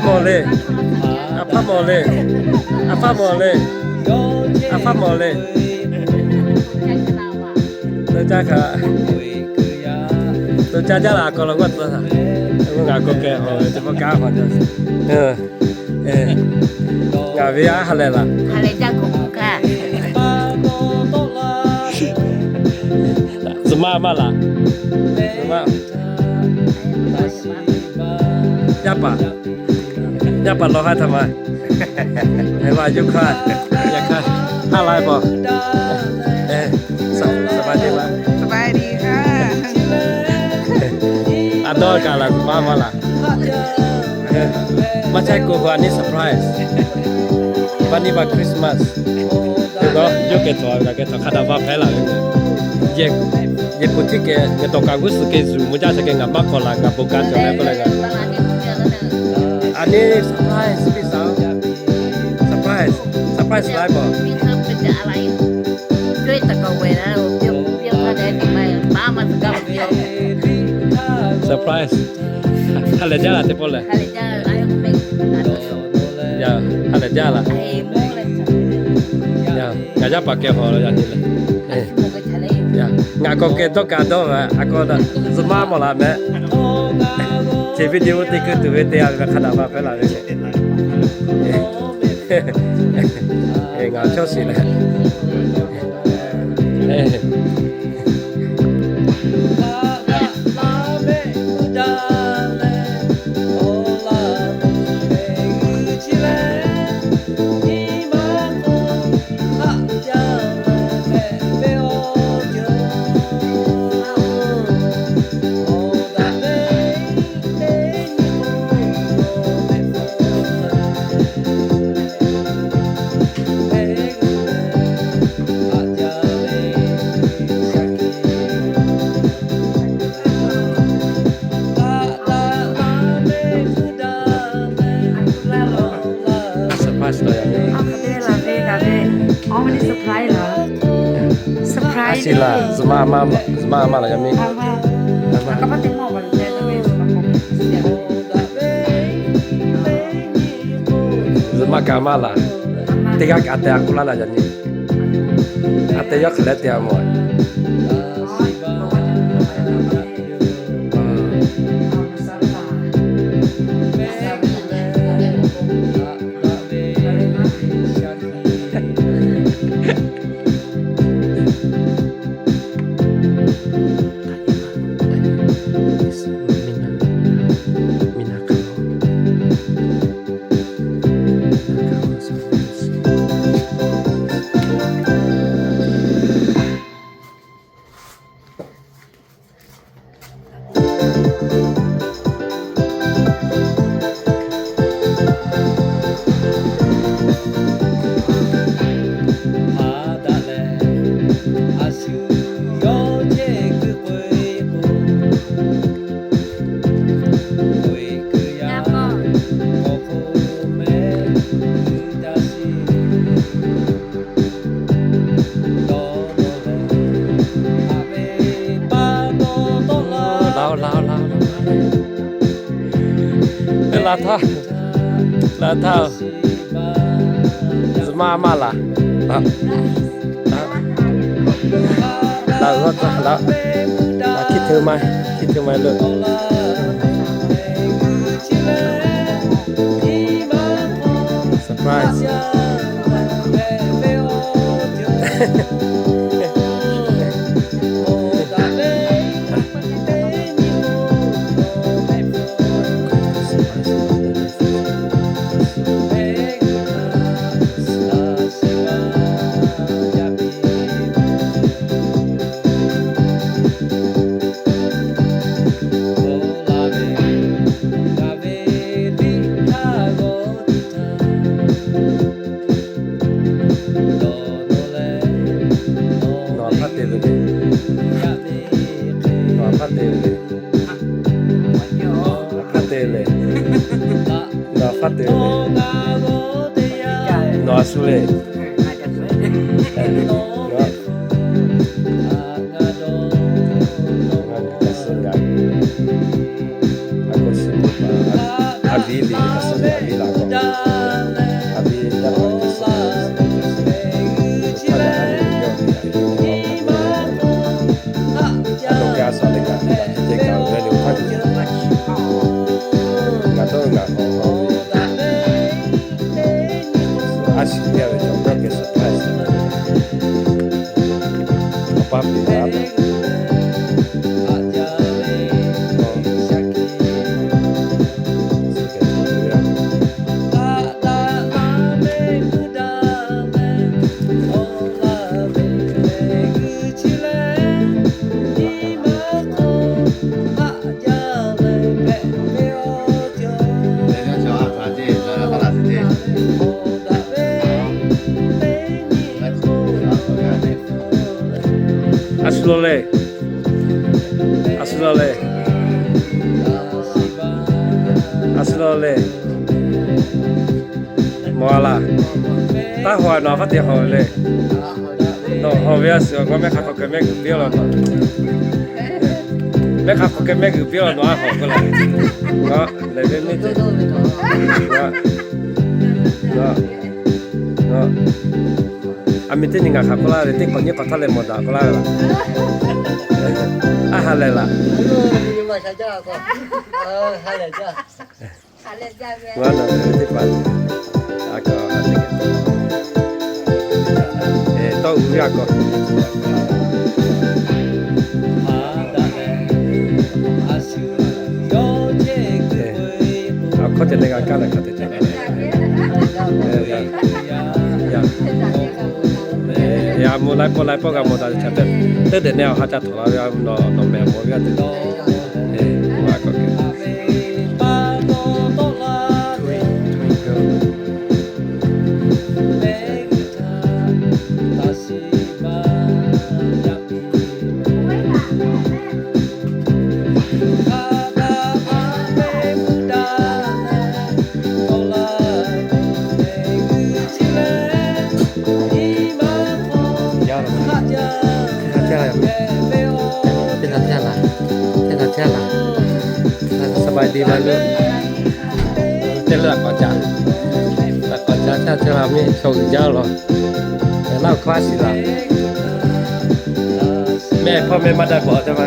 Mawˬ le. A hpaˇ mawˬ le. A hpaˇ mawˬ le. A hpaˇ mawˬ le. Teu caˇ hk'a. Teu caˇ jaˇ laˬ, a kawˬ la g'awˇ tcuh. Ngaˬ kawˬ kehˬ hawˬ ve teˇ pawˆ kanˉ hawˬ jaˇ. Ngaˬ ve aˉ ha lehˬ laˬ. Zuhꞈ maˇ maˇ laˬ. Yaˇ paˍ, yaˇ paˍ lawˬ ha htaꞈ ma. Yaꞈ hk'aˇ, ha la e paw. สบายดี A dawˇ kaꞈ laˬ, zuhꞈ maˇ maˇ laˬ. Maˇ chehˇ k'o, a nyi surprise. Ba nyi ba Christmas. Yawˇ kehˬ htaꞈ, ngaˬ kehˬ htaꞈ hk'a daꞈ va hpehˇ laˬ ve. Yehˬ, yehˬ puˍ htiˇ kehˬ, yehˬ tawˍ kaꞈ g'uˇ suhˍ kehˬ zuhꞈ mvuh jaˇ sheˍ kehˬ, ngaˬ maˇ k'awꞈ laˬ, ngaˬ bon kanˉ cawˬ leh k'oˆ leh ngaˬ. A nyi surprise piˇ saˍ. Surprise, surprise laiˉ paw. Surprise. Ha lehˬ jaˇ laˬ teˇ pawˆ lehˬ. Yaˇ, ha lehˬ jaˇ laˬ. Yaˇ, ngaˬ yaˇ paˍ kehˬ hawˬ la yaˇ nyi lehˬ. Yaˇ, ngaˬ kawˬ kehˬ dawˇ kaꞈ dawˇ ve, a kawˬ daꞈ zuhꞈ maˇ mawˬ laˬ mehˍ. Chi video teˇ keu tuˬ ve te a ve hk'a daꞈ va hpehˇ laˬ ve. Ngaˬ chawˇ shiˍ leh. Surprise lawˬ yaˇ. Surprise laˬ, zuhꞈ maˇ maˇ, zuhꞈ maˇ maˇ laˬ yaˇ miˇ. Zuhꞈ maˇ kaꞈ maˇ laˬ. Teˇ g'aˇ kaꞈ a tehˬ a k'oˆ laˇ laˬ yaˇ nyi. A tehˬ yawˇ hk'aˬ leh te a mawˬ. Laˬ htaˇ, laˬ htaˇ, zuhꞈ maˇ maˇ laˬ. Laˬ, laˬ, laˬ, hkiˇ hteˇ ma, hkiˇ hteˇ ma lo. Surprise. Nawˬ hk'aˇ te ve le. Nawˬ hk'aˇ te ve le. Nawˬ hk'aˇ te ve le. Nawˬ hk'aˇ te ve le. Nawˬ a shu le. Ngaˬ nyi a shu ngaˬ. A k'o shu, a viˉ liꞈ a shu ngaˬ. A shu law le. A shu law le. A shu law le. Mawˬ a laˇ. Taˇ hawˬ a, nawˬ a hk'aˇ te hawˬ le. Nawˬ hawˬ ve a shu, ngaˬ mehˆ hk'a hk'awꞈ keh mehˆ g'uiˬ piˇ law nawˬ. Mehˆ hk'a hk'awꞈ keh mehˆ g'uiˬ piˇ law nawˬ a hawˬ k'oˆ laˇ. Ngaˬ lehˬ ve mehˆ te. Ngaˬ, ngaˬ, ngaˬ. A miˬ teˇ nyi ngaˬ hk'aˬ k'oˆ laˇ ve, teˇ hk'awꞈ nyiˇ hk'awꞈ htaˇ leh mawˬ daꞈ k'oˆ laˇ ve laˬ. A ha lehˬ laˬ. Tawˇ uiˍ ve a kawꞈ. A hkawˇ te leh g'a kaˇ leh hk'a te te. Yaꞈ mvuh laiˉ pawˆ laiˉ pawˆ g'a mawˬ daꞈ ca te. Teˇ dehꞈ neh awˬ ha ca htawnˍ la ve, nawˬ mehˍ mawˬ ve a te. Teˇ hk'aˬ htaˇ laˬ, teˇ hk'aˬ htaˇ laˬ, teˇ hk'aˬ htaˇ laˬ, สบายดีไหมลูก? Teˇ leuˆ k'awꞈ ca, k'awꞈ ca htaˇ ca la miˇ chaw g'uiˬ jaˇ law. Laˇ hk'aˇ shiˍ laˬ. Mehˆ hpawˇ mehˆ maˇ daꞈ bawˬ teˇ ma.